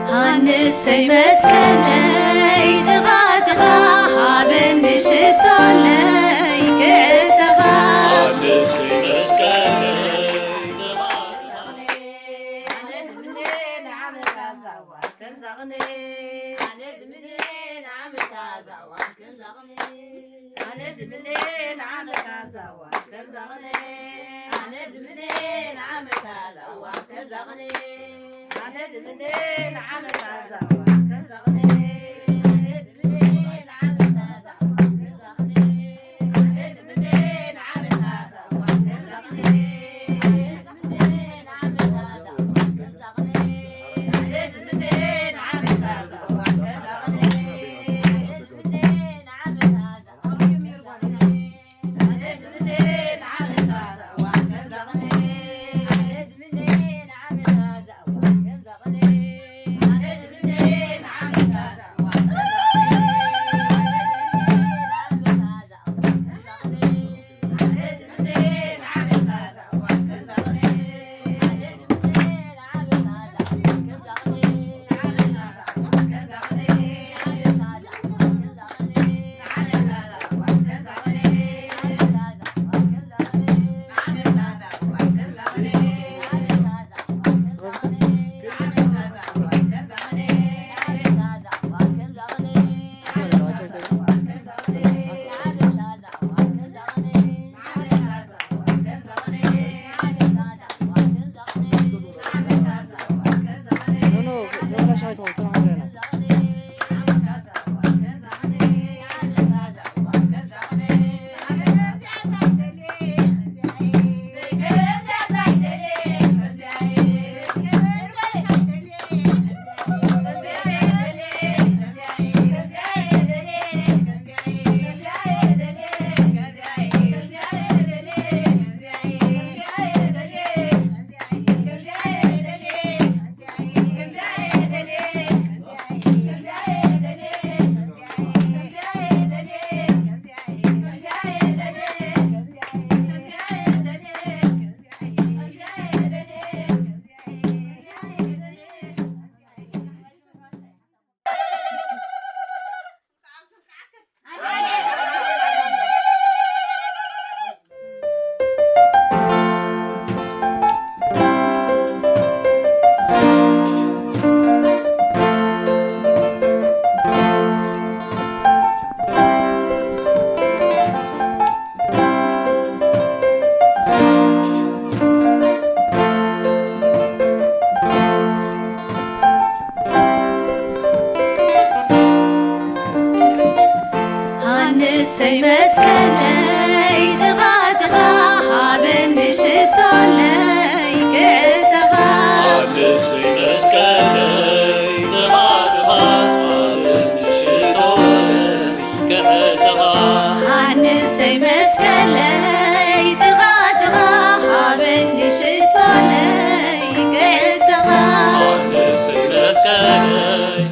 ሃንሰይ መስቀለይ ጥቓ ጥቓ ሃበኒ ሽቶለይ ክዕተኻ። ሃንሰይ መስቀለይ ጥቓ ጥቓ። ኣነ ድምኔ ንዓመታ ዛዋ ከምዛ ቅኔ። ኣነ ድምኔ ንዓመታ ዛዋ ከምዛ ቅኔ። ኣነ ድምኔ ንዓመታ ዛዋ ከምዛ ቅኔ። ኣነ ድምኔ ንዓመታ ዛዋ ከምዛ ቅኔ። ኣነ ድምኔ ንዓመታ ዛዋ ከምዛ ቅኔ። ኣነ ድምኔ ንዓመታ ዛዋ ከምዛ ቅኔ። ኣነ ድምኔ ንዓመታ ዛዋ ከምዛ ቅኔ። ኣነ ድምኔ ንዓመታ ዛዋ ከምዛ ቅኔ። ኣነ ድምኔ ንዓመታ ዛዋ ከምዛ ቅኔ። ሃንሰይ መስቀለይ ጥቓ ጥቓ ሃበኒ ሽቶለይ ክዕተኻ። ሃንሰይ መስቀለይ ጥቓ ጥቓ ሃበኒ ሽቶለይ ክዕተኻ። ሃንሰይ መስቀለይ ጥቓ ጥቓ ሃበኒ ሽቶለይ ክዕተኻ። ሃንሰይ መስቀለይ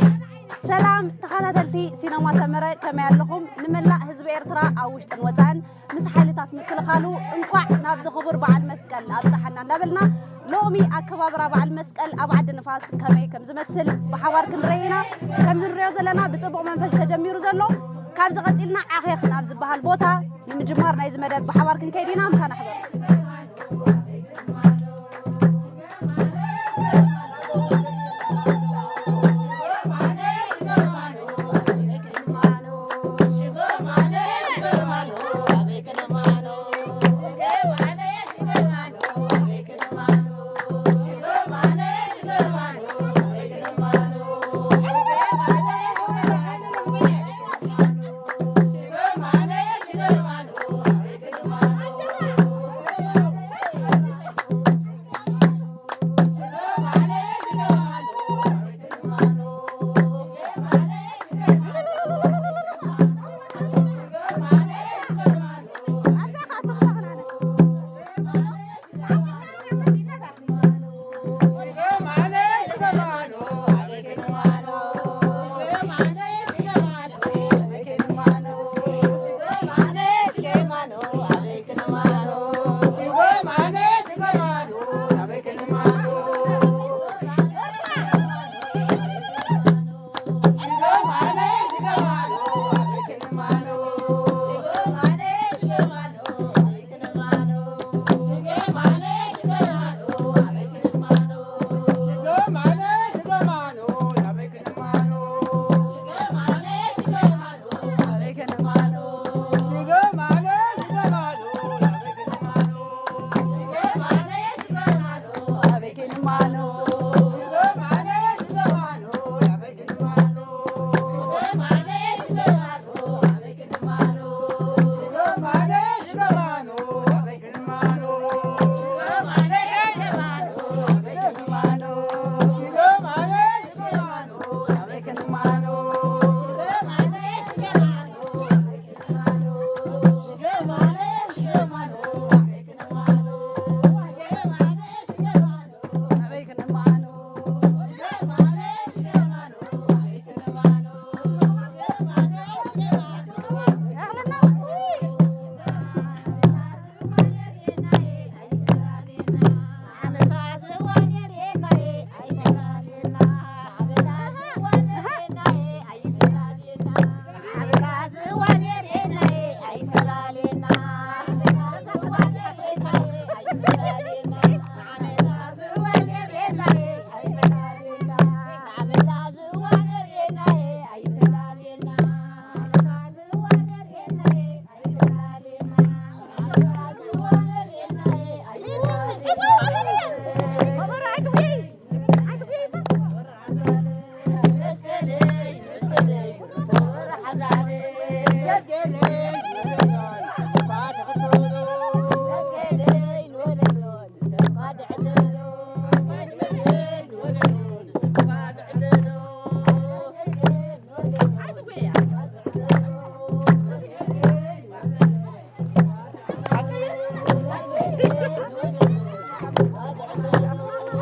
ሰላም ተኸታተልቲ ሲነማ ሰመረ፣ ከመይ ኣለኹም? ንመላእ ህዝቢ ኤርትራ ኣብ ውሽጥን ወጻእን ምስ ሓይልታት ምክልኻሉ እንቋዕ ናብዚ ክቡር በዓል መስቀል ኣብጽሓና እንዳበልና፣ ሎሚ ሎሚ ኣከባብራ በዓል መስቀል ኣብ ዓዲ ንፋስ ከመይ ከም ዝመስል ብሓባር ክንርኢ ኢና። ከምዚ ንሪኦ ዘለና ብጽቡቕ መንፈስ ተጀሚሩ ዘሎ፣ ካብዚ ቀጺልና ዓኼኽ ናብ ዝበሃል ቦታ ንምጅማር ናይዚ መደብ ብሓባር ክንከይድ ኢና። ምሳና ሕበሩ።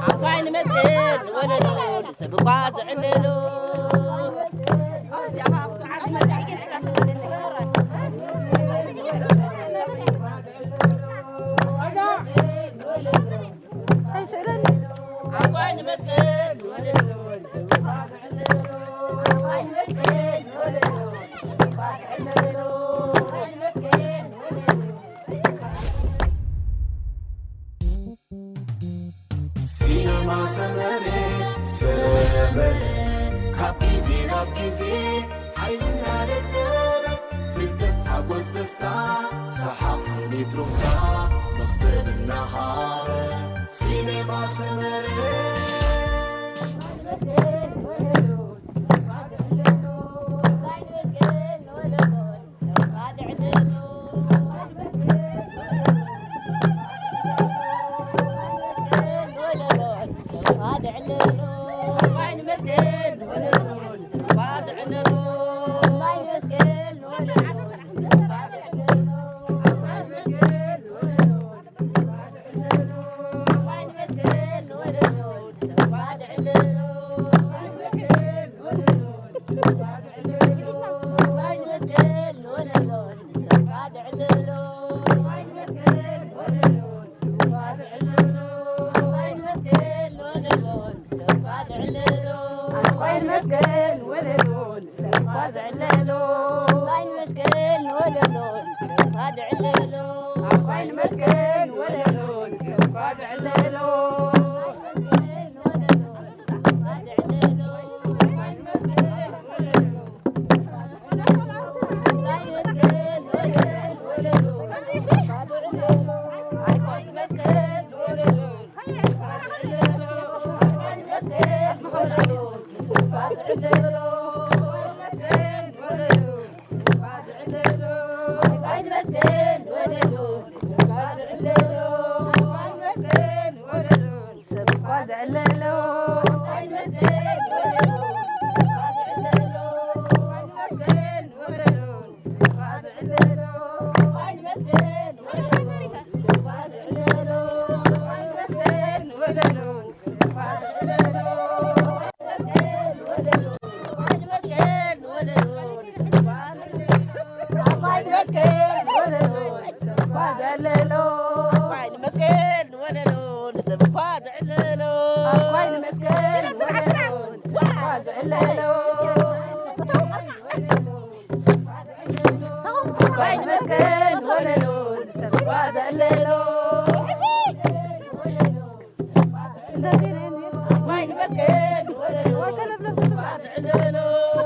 ዓባይ ንመስገን ንወለዶ ንሰብ እኳ ዝዕለሎ። ዓባይ ንመስገን ንወለዶ ንሰብ እኳ ዝዕለሎ። ዓባይ ንመስገን ንወለዶ ንሰብ እኳ ዝዕለሎ። ዓባይ ንመስገን ንወለዶ። ሲነማ ሰመረ፣ ሰመረ፣ ካብ ግዜ ናብ ግዜ ሓይልና ደለበ፣ ፍልጠት፣ ሓጎስ፣ ደስታ፣ ሰሓቕ፣ ስኒት፣ ሩፍታ፣ መኽሰብ እናሃበ። ሲነማ ሰመረ።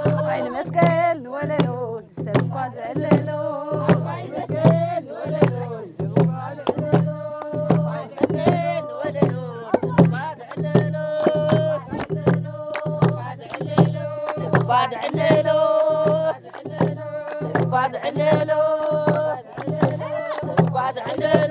ኣባይ ንመስቀል ንወለሎ ሰብ እኳ ዘዕለሎ። ሰብ እኳ ዘዕለሎ። ሰብ እኳ ዘዕለሎ።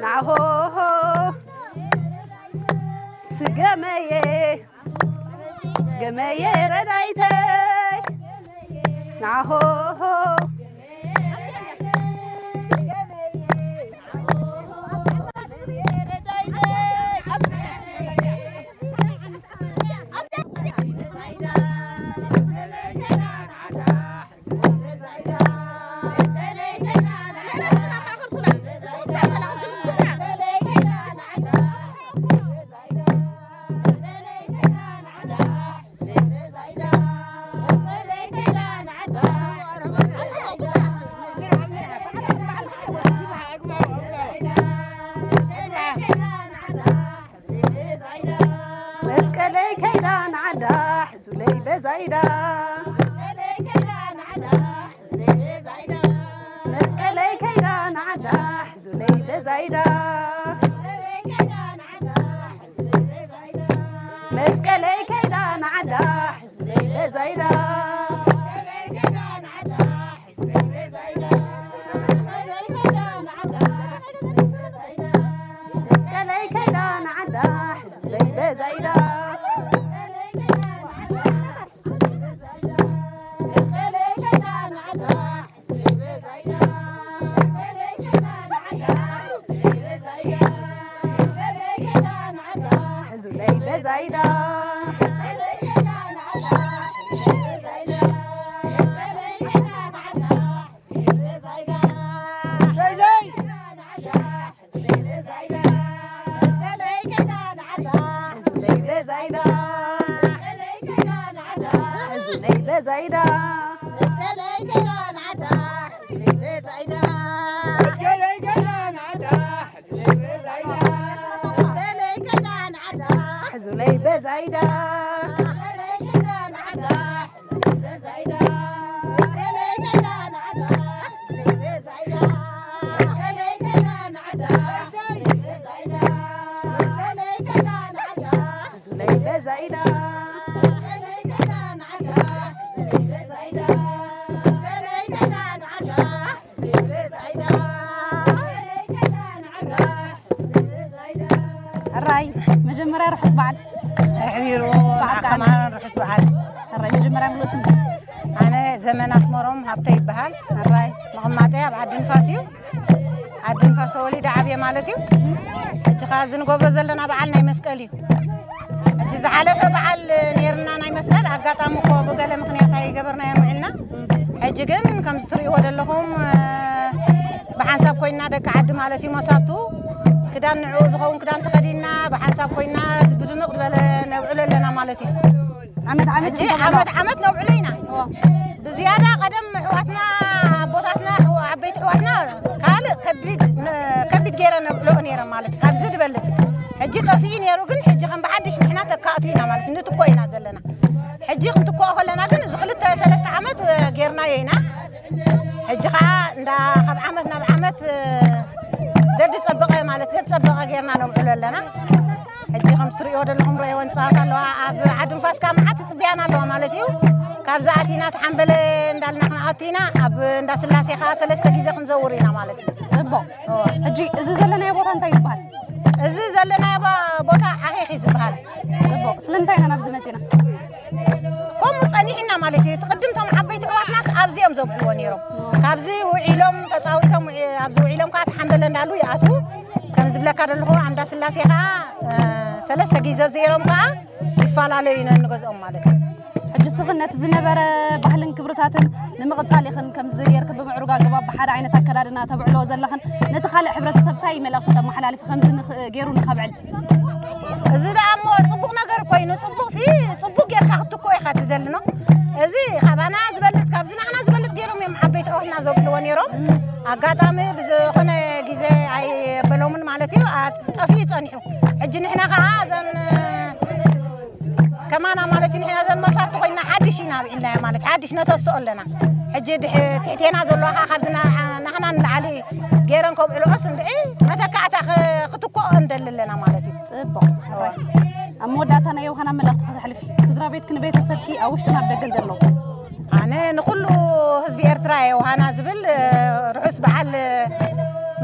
ናሆሆ ስገመየ ስገመየ ረዳይተይ ናሆሆ መስቀለይ ከይዳ ንዓዳ ሕዙለይ በዛይዳ መስቀለይ ከይዳ ንዓዳ ሕዙለይ በዛይዳ መስቀለይ ከይዳ ንዓዳ ሕዙለይ በዛይዳ መስቀለይ ከይዳ ንዓዳ ሕዙለይ በዛይዳ ሕዙለይ በዛይዳ ሕዙለይ በዛይዳ ሕዙለይ በዛይዳ ሕዙለይ በዛይዳ መጀመርያ ምሉእ ስም? ኣነ ዘመን ኣስመሮም ሃብተ ይበሃል። ኣራይ። መቐማጠይ ኣብ ዓዲ ንፋስ እዩ። ዓዲ ንፋስ ተወሊደ ዓብየ ማለት እዩ። ሕጂ ኸዓ እዚ ንገብሮ ዘለና በዓል ናይ መስቀል እዩ። ሕጂ ዝሓለፈ በዓል ነይርና ናይ መስቀል፣ ኣጋጣሚ እኮ ብገለ ምኽንያት ኣይገበርናዮን ውዒልና። ሕጂ ግን ከምዚ ትርእይዎ ዘለኹም፣ እ፣ ብሓንሳብ ኮይና ደቂ ዓዲ ማለት እዩ መሳቱ ክዳን ንዕኡ ዝኸውን ክዳን ተኸዲና ብሓንሳብ ኮይና ብድምቕ ዝበለ ነብዕሎ ኣለና ማለት እዩ። ዓመት ዓመት ሕጂ ከምዚ ዓመት ዓመት ነብዕሎ ኢና። እዎ። ብዝያዳ ቀደም ኣሕዋትና ኣቦታትና ኣሕዋ-፣ ዓበይቲ ኣሕዋትና ካልእ ከቢድ ን-፣ ከቢድ ገይረ ነብዕሎ ነይረ ማለት እዩ። ካብዚ ዝበልጽ ሕጂ ጠፊኡ ነይሩ፣ ግን ሕጂ ከም ብሓድሽ ንሕና ተካእቱ ኢና ማለት ንትኮ ኢና ዘለና። ሕጂ ክንትኮ ከለና ግን እዚ ክልተ ሰለስተ ዓመት ጌርናዮ ኢና። ሕጂ ኸዓ እንዳ ካብ ዓመት ናብ ዓመት ደድ ጸበቐ ማለት ደድ ጸበቐ ጌርና ነብዕሎ ኣለና። ሕጂ ከም ትርእዮ ዘለኹም ረእይወን ጸዋታ ኣለዋ። ኣብ ዓዲ ንፋስ ከዓ መዓት ትጽብያና ኣለዋ ማለት እዩ። ካብዚ ኣቲና ተሓንበለ እንዳልና ክንኣቱ ኢና። ኣብ እንዳ ስላሴ ከዓ ሰለስተ ግዜ ክንዘውር ኢና ማለት እዩ። ጽቡቕ። እዎ። ሕጂ እዚ ዘለናዮ ቦታ እንታይ ይበሃል? እዚ ዘለናዮ ባ-፣ ቦታ ዓኺኽ እዩ ዝበሃል። ጽቡቕ። ስለምንታይ ኢና ናብዚ መጺና? ከምኡ ጸኒሕና ማለት እዩ። እቲ ቅድም እቶም ዓበይቲ ኣሕዋትናስ ኣብዚ እዮም ዘብዕልዎ ነይሮም። ካብዚ ውዒሎም ተጻዊቶም ውዒ-፣ ኣብዚ ውዒሎም ከዓ ተሓንበለ እንዳሉ ይኣትዉ። ከም ዝብለካ ዘለኹ ኣምዳ ስላሴ ከዓ፣ እ፣ ሰለስተ ግዜ ዘይሮም ከዓ ይፈላለዩ ኢና እንገዝኦም ማለት እዩ። ሕጂ ስኽን ነቲ ዝነበረ ባህልን ክብርታትን ንምቕጻል ኢኽን ከምዚ ጌርክን ብምዕሩግ ኣገባብ ብሓደ ዓይነት ኣከዳድና ተብዕልዎ ዘለኽን ነቲ ካልእ ሕብረተሰብ እንታይ መልእኽቲ ተመሓላልፊ ከምዚ ንኽ-፣ ገይሩ ንኸብዕል? እዚ ደኣ እሞ ጽቡቕ ነገር ኮይኑ፣ ጽቡቕ ሲ፣ ጽቡቕ ጌርካ ክትኮ ኢኻ ትደሊ ነው። እዚ ካባና ዝበልጽ፣ ካብዚ ናህና ዝበልጽ ገይሮም እዮም ዓበይቲ ኣሕዋትና ዘብልዎ ነይሮም። ኣጋጣሚ ብዝኾነ ግዜ ኣይበሎምን ማለት እዩ፣ ኣ-፣ ጠፊኡ ጸኒሑ። ሕጂ ንሕና ኸዓ እዘን ከማና ማለት እዩ፣ ንሕና እዘን መሳቱ ኮይና ሓድሽ ኢና ኣብዒልናዮ ማለት፣ ሓድሽ ነተስኦ ኣለና። ሕጂ ድሕ-፣ ትሕቴና ዘለዋ ኸዓ ካብዚ ና-፣ ናህና ንላዕሊ ገይረን ከብዕልኦስ እንድዒ መተካእታ ኸ-፣ ክትኮኦ እንደሊ ኣለና ማለት እዩ። ጽቡቕ። እዋ። ኣብ መወዳእታ ናይ ዮሃና መልእኽቲ ከተሕልፊ፣ ስድራ ቤትክን ቤተሰብኪ ኣብ ውሽጥን ኣብ ደገን ዘለዉ? ኣነ ንኹሉ ህዝቢ ኤርትራ ዮሃና ዝብል፣ እ፣ ርሑስ በዓል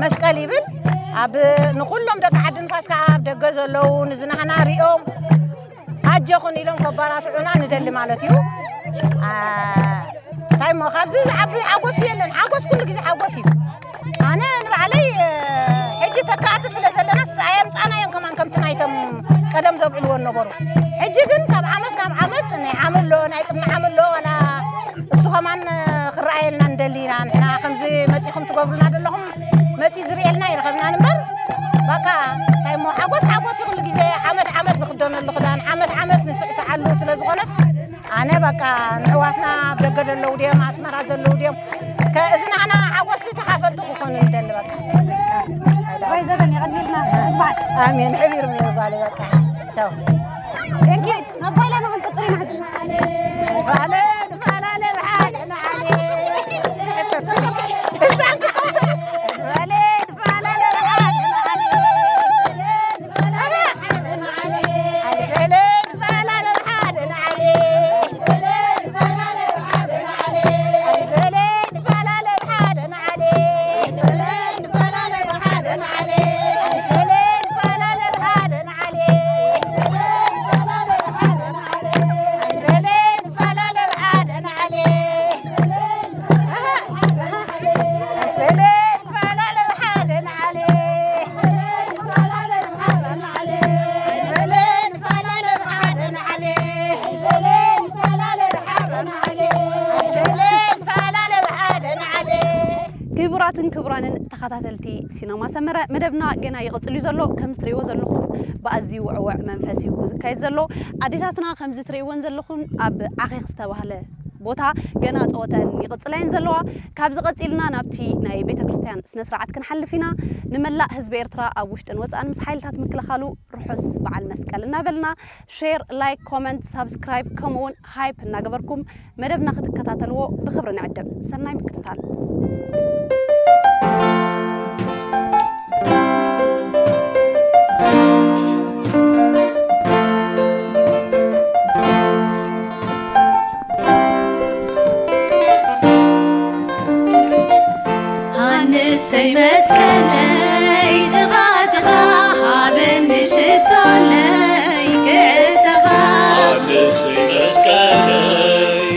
መስቀል ይብል። ኣብ ንኹሎም ደቂ ዓዲ ንፋስ ከዓ ኣብ ደገ ዘለዉ ንዝናህና ሪኦም ኣጆኹን ኢሎም ከባራትዑና ንደሊ ማለት እዩ። ኣ፣ እንታይ እሞ ካብዚ ዝዓቢ ሓጎስ የለን። ሓጎስ ኩሉ ግዜ ሓጎስ እዩ። ኣነ ንባዕለይ፣ እ፣ ሕጂ ተካእቲ ስለ ዘለናስ ኣየምጻእናዮም ከማን ከምቲ ናይቶም ቀደም ዘብዕልዎ ነበሩ። ሕጂ ግን ካብ ዓመት ናብ ዓመት ናይ ዓሚ ኣሎ፣ ናይ ቅድሚ ዓሚ ኣሎ፣ ዋላ እሱ ከማን ክረኣየልና ንደሊ ኢና። ንሕና ከምዚ መጺኹም ትገብሩና ዘለኹም መጺ ዝርእየልና ይረኸብናን እምበር፣ በቃ እንታይ እሞ ሓጎስ ሓጎስ እዩ ኩሉ ግዜ። ዓመት ዓመት ንኽደነሉ ክዳን፣ ዓመት ዓመት ንስዕስዓሉ ስለ ዝኾነስ ኣነ በቃ ንሕዋትና ኣብ ደገ ዘለዉ ድዮም ኣስመራ ዘለዉ ድዮም ከ-፣ እዚ ናህና ሓጎስ ተኻፈልቲ ክኾኑ ንደሊ በቃ። ጥራይ ዘበን የቐንየልና፣ ርሑስ በዓል። ኣሜን። ሕብር ሜር ባለ በቃ። ቻው። ቴንኪ። ናብ ጓይላና ክንቅጽል ኢና ሕጂ። ባለ፣ ባለ፣ ባለ፣ ባለ። ክቡራትን ክቡራንን ተኸታተልቲ ሲነማ ሰመረ፣ መደብና ገና ይቕጽል እዩ ዘሎ። ከም እትርእይዎ ዘለኹም ብኣዝዩ ውዕውዕ መንፈስ እዩ ዝካየድ ዘሎ። ኣዴታትና ከምዚ ትርእይወን ዘለኹም ኣብ ዓኺኽ ዝተባህለ ቦታ ገና ጸወተን ይቕጽላ እየን ዘለዋ። ካብዚ ቀጺልና ናብቲ ናይ ቤተ ክርስቲያን ስነ ስርዓት ክንሓልፍ ኢና። ንመላእ ህዝቢ ኤርትራ ኣብ ውሽጥን ወጻእን ምስ ሓይልታት ምክልኻሉ ርሑስ በዓል መስቀል እናበልና፣ ሼር፣ ላይክ፣ ኮመንት፣ ሳብስክራይብ ከምኡ እውን ሃይፕ እናገበርኩም መደብና ክትከታተልዎ ብኽብሪ ንዕድም። ሰናይ ምክትታል። ሃንሰይ መስቀለይ ጥቓ ጥቓ ሃበኒ ሽቶለይ ክዕተኻ። ሃንሰይ መስቀለይ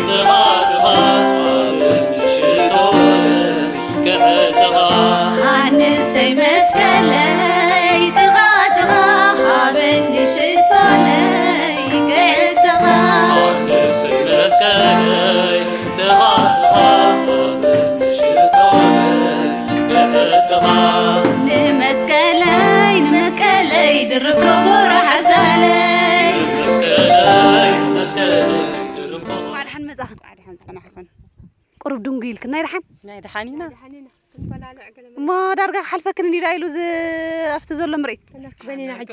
መጻኽን? ጻዕዳ ሓን ጸናሕኽን? ቁሩብ ድንጉ ኢልክን ናይ ደሓን? ናይ ደሓን ኢና። እሞ ዳርጋ ክሓልፈክን እንዲዳ ኢሉ ዝ-፣ ኣብቲ ዘሎ ምርኢት። ክንረክበን ኢና ሕጂ።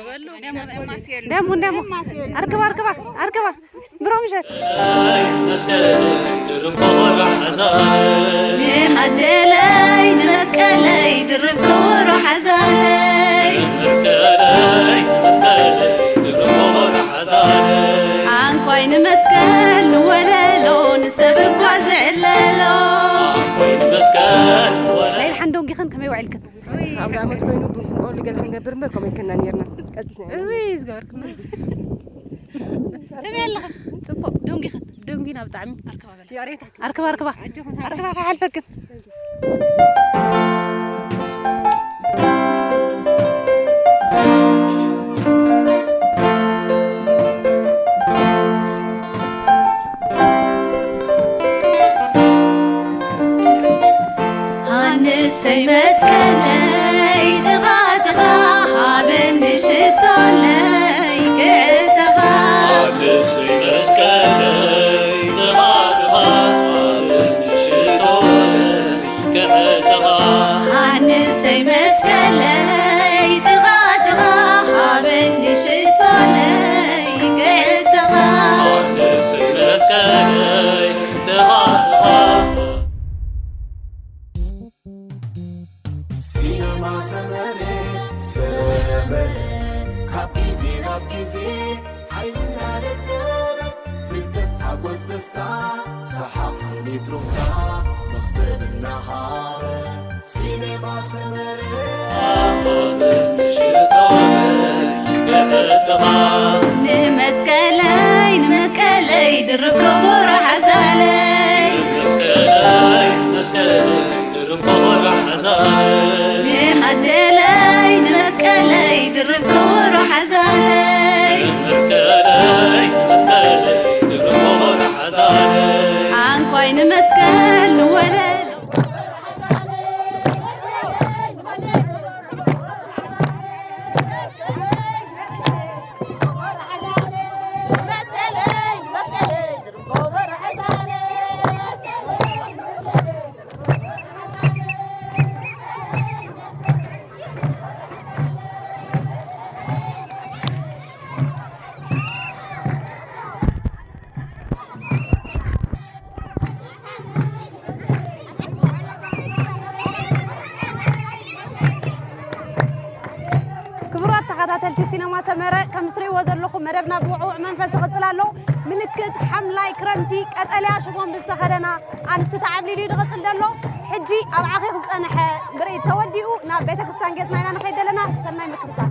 ደሙ፣ ደሙ። ኣርክባ፣ ኣርክባ፣ ኣርክባ። ብሮ ምሸት። መስቀለይ ድርብ ክቡር ሓዛለይ። ንሓዝገለይ ንመስቀለይ ድርብ ክቡር ሓዛለይ። መስቀለይ፣ መስቀለይ ድርብ ክቡር ሓዛለይ። ኣንኳይ ንመስቀል ንወለሎ ንሰብ እኳ ዝዕለሎ። ኣንኳይ ንመስቀል ንወለሎ። ናይ ደሓን ደንጊኽን ከመይ ውዒልክን? ኣብ ዓመት ኮይኑ ቡን ክንቆሉ ገለ ክንገብር እምበር ከምኡ ኣይከና ነርና። ቀልጢፍና ኢና። እውይ፣ ዝገበርክና። ከመይ ኣለኽን? ጽቡቕ። ደንጊኽን? ደንጊና ብጣዕሚ። ኣርክባ በላ። ኣርክባ፣ ኣርክባ። ኣርክባ ከይሓልፈክን። ሃንሰይ መስቀለይ ጥቓ ጥቓ ሃበኒ ሽቶለይ ክዕተኻ። ሃንሰይ መስቀለይ ጥቓ ጥቓ ሃበኒ ሽቶለይ ክዕተኻ። ሃንሰይ መስቀለይ ጥቓ ጥቓ ሃበኒ ሽቶለይ ክዕተኻ። ሃንሰይ መስቀለይ ጥቓ ጥቓ። ሲነማ ሰመረ፣ ሰመረ፣ ካብ ግዜ ናብ ግዜ ሓይልና ደለበ፣ ፍልጠት ሓጎስ ደስታ፣ ሰሓቕ ስኒት ሩፍታ፣ መኽሰብ እናሃበ። ሲነማ ሰመረ፣ ኣብ ምሽት ንመስቀለይ፣ ንመስቀለይ ድርብ ክቡር ሓዛለይ። ንመስቀለይ፣ ንመስቀለይ ድርብ ክቡር ሓዛለይ። ንሓዝገለይ፣ ንመስቀለይ ድርብ ክቡር ሓዛለይ። ንመስቀለይ፣ ንመስቀለይ ድርብ ክቡር ሓዛለይ። ኣንኳይ ንመስቀል ንወለሎ። ክቡራት ተኸታተልቲ ሲነማ ሰመረ፣ ከም እትርእይዎ ዘለኹም መደብና ብውዕዉዕ መንፈስ ይቕጽል ኣሎ። ምልክት ሓምላይ ክረምቲ፣ ቀጠልያ ሽፎን ብዝተኸደና ኣንስቲ ተዓብሊሉ እዩ ዝቕጽል ዘሎ። ሕጂ ኣብ ዓኺኽ ዝጸንሐ ምርኢት ተወዲኡ ናብ ቤተ ክርስቲያን ጌጽና ኢና ንኸይድ ዘለና። ሰናይ ምክትታል።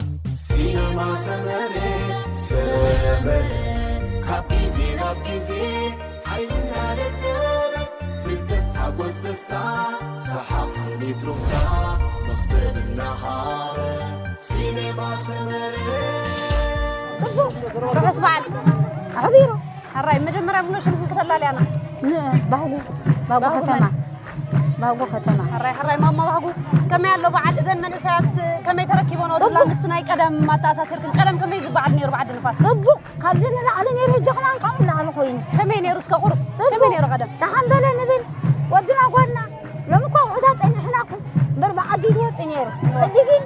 ሲነማ ሰመረ ሰመረ ካብ ግዜ ናብ ግዜ ሓይልና ደደበ ፍልጠት ሓጎስ ደስታ ሰሓቕ ስኒት ሩፍታ መኽሰብ እናሃረ ሲነማ ሰመረ ርሑስ በዓል ኣሕቢሩ ሕራይ መጀመርያ ብሎ ሽምኩም ከተላልያና ባህሊ ባጎ ከተማ ባጎ ከተማ ሕራይ ሕራይ ማማ ባህጉ ከመይ ኣሎ በዓል እዘን መንእሰያት ከመይ ተረኪቦን ወድላ ምስቲ ናይ ቀደም ኣተኣሳሲርክን ቀደም ከመይ ዝበዓል ነይሩ በዓዲ ንፋስ ጽቡቕ ካብዚ ንላዕሊ ነይሩ ሕጂ ከማን ካብኡ ንላዕሊ ኮይኑ ከመይ ነይሩ እስከ ቁሩብ ከመይ ነይሩ ቀደም ተሓንበለ ንብል ወድና ጓልና ሎሚ እኳ ውሑዳት ጸኒሕናኩም እምበር ብዓዲ ዝወፅእ ነይሩ። ሕጂ ግን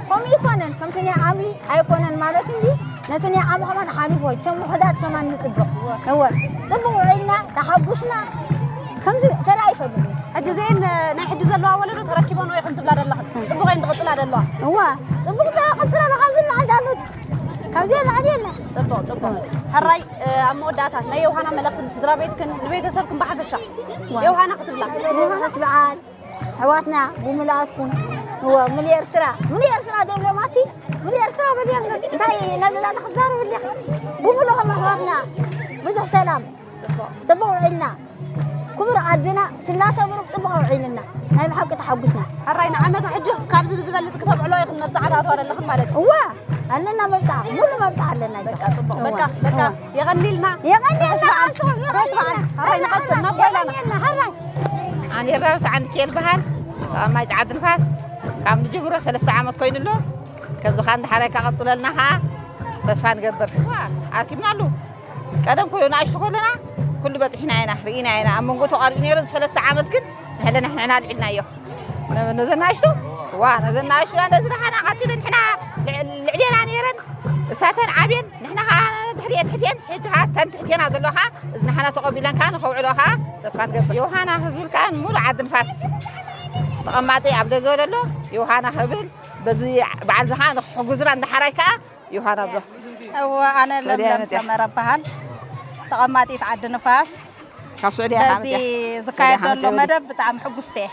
ከምኡ ይኮነን። ከምቲ ናይ ዓሚ ኣይኮነን ማለት እንጂ ነቲ ናይ ዓሚ ከማን ሓሊፎ እቶም ውሑዳት ከማን ንፅብቕ። እወ ፅቡቕ ውዒልና ተሓጉስና ከምዚ ተራእዩ ይፈልጥ። ሕጂ እዚአን ናይ ሕጂ ዘለዋ ወለዶ ተረኪበን ወይ ከም ትብላ ዘለኽን ፅቡቕ እየን ዝቕፅላ ዘለዋ። እዋ ፅቡቕ ዝቕፅላ ካብዚ ንዓል ዳሉት ካብዚ ንዓል የለን። ፅቡቕ ፅቡቕ ሕራይ ኣብ መወዳእታ ናይ ዮሃና መልእኽቲ ንስድራ ቤትክን ንቤተሰብክን ብሓፈሻ ዮሃና ክትብላ ዮሃና ትበዓል ኣሕዋትና ብምልኣትኩም እዎ ምሉ ኤርትራ ምሉ ኤርትራ ደብለማቲ ምሉ ኤርትራ በልዮም እንታይ ነዚ ዛተ ክዛረብ እንዲኻ ብምልኦም ኣሕዋትና ብዙሕ ሰላም ጽቡቕ ውዒልና ክቡር ዓድና ስላሰ ብሩክ ጽቡቕ ኣውዒልና ናይ ብሓቂ ተሓጉስና ሕራይ ንዓመታ ሕጂ ካብዚ ብዝበልጽ ክተብዕሎ ኢኽን መብጻዕቲ ኣትዋ ዘለኽን ማለት እዩ እዋ ኣለና መብጣዕ ሙሉ መብጣዕ ኣለና በቃ ጽቡቕ በቃ በቃ የቐኒልና የቐኒልና ርሑስ በዓል ርሑስ በዓል ሕራይ ንቐጽል ናብ ጓይላና ሕራይ ኣነ ራብስ ዓንድኪኤል በሃል ካብ ማይ ጣዓት ንፋስ ካብ ንጅምሮ ሰለስተ ዓመት ኮይኑ ኣሎ ከምዚ ኸዓ እንዳሓረካ ቀፅለልና ኸዓ ተስፋ ንገብር ኣርኪብናሉ ቀደም ኮሎ ንኣሽቱ ከለና ኩሉ በፂሕና ኢና ርኢና ኢና ኣብ መንጎ ተቋሪፁ ነይሩ ሰለስተ ዓመት ግን ንሕለ ንሕና ኣልዒልናዮ ነዘናሽቱ ዋ ነዘናሽቱና ነዚ ንሓና ቀፂለ ንሕና ልዕሌና ነይረን እሳተን ዓብየን ንሕና ከዓ ድሕሪኤ ትሕትኤን ሕጂ ከዓ ተን ትሕትኤና ዘለዋ ከዓ እዚ ንሓና ተቐቢለን ከዓ ንኸውዕሎ ከዓ ተስፋ ንገብር ዮሃና ክብል ከዓ ንሙሉ ዓዲ ንፋስ ተቐማጢ ኣብ ደገ ዘሎ ዮሃና ክብል በዚ በዓል ዝኻ ንክሕጉዝና እንዳሓራይ ከዓ ዮሃና ብሎ እወ ኣነ ለምለም ሰመረ በሃል ተቐማጢት ዓዲ ንፋስ ካብ ስዑድያ በዚ ዝካየድ ዘሎ መደብ ብጣዕሚ ሕጉስቲ እየ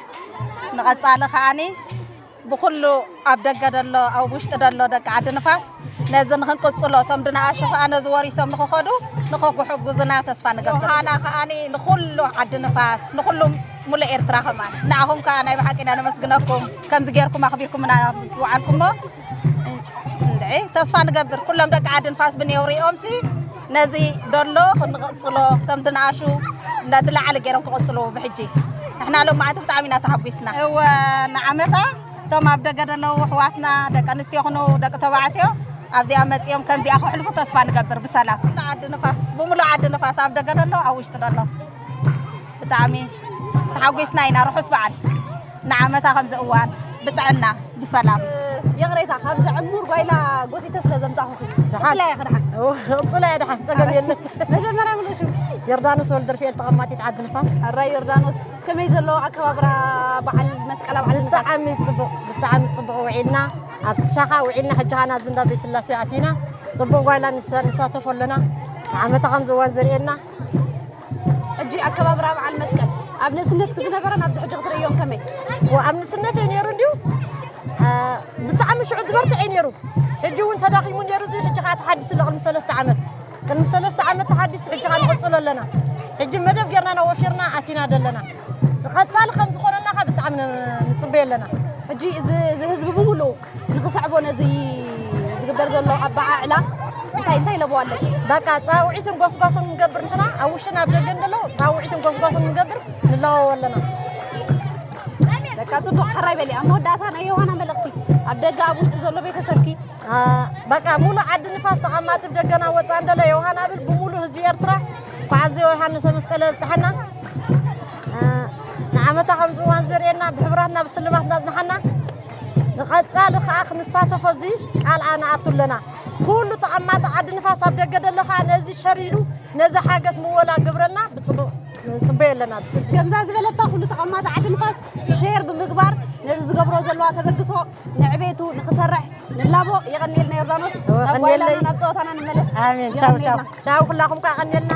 ንቐፃሊ ከዓኒ ብኩሉ ኣብ ደገ ደሎ ኣብ ውሽጢ ደሎ ደቂ ዓዲ ንፋስ ነዚ ንክንቅፅሎ እቶም ድንኣሹ ከዓ ነዚ ወሪሶም ንክኸዱ ንክጉሕጉዝና ተስፋ ንገብር ሃና ከዓኒ ንኩሉ ዓዲ ንፋስ ንኩሉ ሙሉእ ኤርትራ ከማን ንዓኹም ከዓ ናይ ብሓቂ ኢና ነመስግነኩም ከምዚ ጌርኩም ኣኽቢርኩምና ዝወዓልኩሞ እንድዒ ተስፋ ንገብር ኩሎም ደቂ ዓዲ ንፋስ ብኔው ሪኦምሲ ነዚ ደሎ ክንቕፅሎ እቶም ድንኣሹ እንዳድላዓለ ገይሮም ክቕፅሉ ብሕጂ ንሕና ሎም መዓልቲ ብጣዕሚ ኢና ተሓጒስና እወ ንዓመታ እቶም ኣብ ደገ ዘለዉ ኣሕዋትና ደቂ ኣንስትዮ ይኹኑ ደቂ ተባዕትዮ ኣብዚኣ መፂኦም ከምዚኣ ከሕልፉ ተስፋ ንገብር ብሰላም ዓዲ ንፋስ ብምሉእ ዓዲ ንፋስ ኣብ ደገ ዘሎ ኣብ ውሽጢ ዘሎ ብጣዕሚ ተሓጒስና ኢና ርሑስ በዓል ንዓመታ ከምዚ እዋን ብጥዕና ብሰላም ይቕሬታ ካብዚ ዕሙር ጓይላ ጎቲተ ስለ ዘምፃኹኺ ቅፅላ እየ ክድሓን ቅፅላ እየ ድሓን ፀገም የለን መጀመርያ ምልእሹ ዮርዳኖስ ወልደርፍኤል ተቐማጢት ዓዲ ንፋስ ሕራይ ዮርዳኖስ ከመይ ዘሎ ኣከባብራ በዓል መስቀል ኣብ ዓዲ ንፋስ ብጣዕሚ ፅቡቕ ብጣዕሚ ፅቡቕ ውዒልና ኣብቲ ሻኻ ውዒልና ሕጂ ኻን ኣብዚ እንዳ ቤት ስላሴ ኣቲና ፅቡቕ ጓይላ ንሳተፎ ኣለና ንዓመታ ከምዚ እዋን ዘርእየና ሕጂ ኣከባብራ በዓል መስቀል ኣብ ንእስነትኪ ዝነበረን ኣብዚ ሕጂ ክትርእዮም ከመይ? ኣብ ንእስነተይ ነይሩ እንድዩ ብጣዕሚ ሽዑ ዝበርትዕ እዩ ነይሩ። ሕጂ እውን ተዳኺሙ ነይሩ እዚ ሕጂ ከዓ ተሓዲሱ ኣሎ ቅድሚ ሰለስተ ዓመት ቅድሚ ሰለስተ ዓመት ተሓዲሱ ሕጂ ከዓ ንቕፅሎ ኣለና። ሕጂ መደብ ጌርና ኢና ወፊርና ኣቲና ደለና። ንቐፃሊ ከም ዝኾነና ከዓ ብጣዕሚ ንፅበዮ ኣለና። ሕጂ እዚ ህዝቢ ብምሉኡ ንኽስዕቦ ነዚ ዝግበር ዘሎ ኣበዓዕላ እንታይ እንታይ ለበዋ ኣለኪ? በቃ ፃውዒትን ጎስጓስን ንገብር ንሕና ኣብ ውሽጥን ኣብ ደገን ዘሎ ፃውዒትን ጎስጓስን ንገብር ንለዋወ ኣለና። በቃ ፅቡቕ ሕራይ በሊ ኣብ መወዳእታ ናይ ዮሃና መልእኽቲ ኣብ ደገ ኣብ ውሽጢ ዘሎ ቤተሰብኪ በቃ ሙሉ ዓዲ ንፋስ ተቐማጢ ደገና ወፃ እንደለ ዮሃና ብል ብሙሉ ህዝቢ ኤርትራ እንኳዕ ኣብዚ ዮሃንሰ መስቀል ኣብፅሐና ንዓመታ ከምዚ እዋን ዘርእየና ብሕብራትና ብስልማትና ኣፅንሓና ንቐፃሊ ከዓ ክንሳተፎ እዚ ቃል ኣነኣቱ ኣለና ኩሉ ተቐማጢ ዓዲ ንፋስ ኣብ ደገ ደለ ከዓ ነዚ ሸር ኢሉ ነዚ ሓገዝ ምወላ ግብረልና ብፅቡቅ ንፅበዮ ኣለና ብፅቡቅ ከምዛ ዝበለታ ኩሉ ተቐማጢ ዓዲ ንፋስ ሼር ብምግባር ነዚ ዝገብሮ ዘለዋ ተበግሶ ንዕቤቱ ንክሰርሕ ንላቦ የቐንየልና ዮርዳኖስ ናብ ጓይላና ናብ ፀወታና ንመለስ ኣሜን ቻው ቻው ቻው ኩላኹም ከዓ ቀንየልና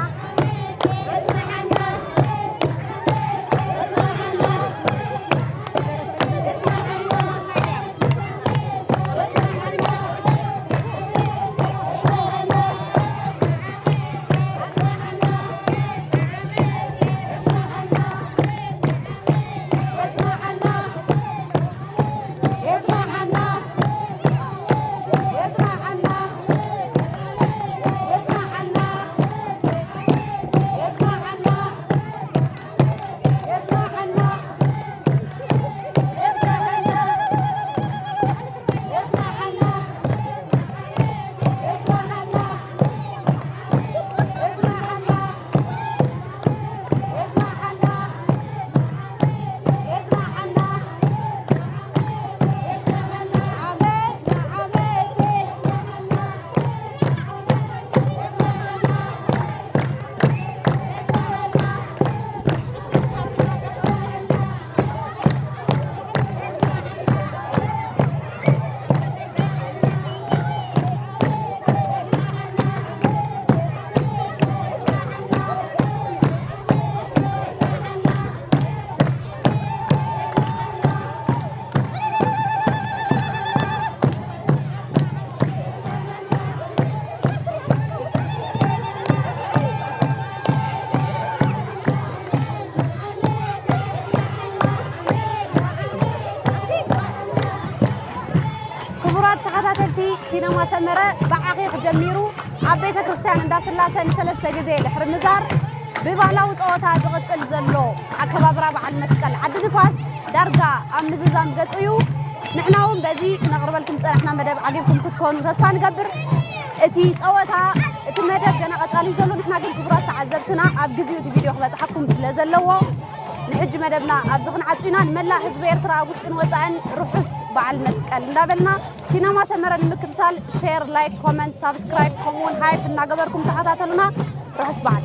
ተኸታተልቲ፣ ሲነማ ሰመረ ብዓኺኽ ጀሚሩ ኣብ ቤተ ክርስቲያን እንዳስላሰ ንሰለስተ ግዜ ድሕሪ ምዛር ብባህላዊ ጸወታ ዝቕጽል ዘሎ ኣከባብራ በዓል መስቀል ዓዲ ንፋስ ዳርጋ ኣብ ምዝዛም ገጹ እዩ። ንሕና እውን በዚ ክነቕርበልኩም ዝጸናሕና መደብ ዓጊብኩም ክትኮኑ ተስፋ ንገብር። እቲ ጸወታ፣ እቲ መደብ ገና ቀጻሊ እዩ ዘሎ። ንሕና ግን ክቡራት ተዓዘብትና ኣብ ግዜኡ እቲ ቪድዮ ክበጽሓኩም ስለ ዘለዎ ንሕጂ መደብና ኣብዚ ክንዓጹ ኢና። ንመላእ ህዝቢ ኤርትራ ኣብ ውሽጥን ወጻእን ርሑስ በዓል መስቀል እንዳበልና ሲነማ ሰመረ ንምክትታል ሼር፣ ላይክ፣ ኮመንት፣ ሳብስክራይብ ከምኡውን ሃይፕ እናገበርኩም ተኸታተሉና። ርሑስ በዓል።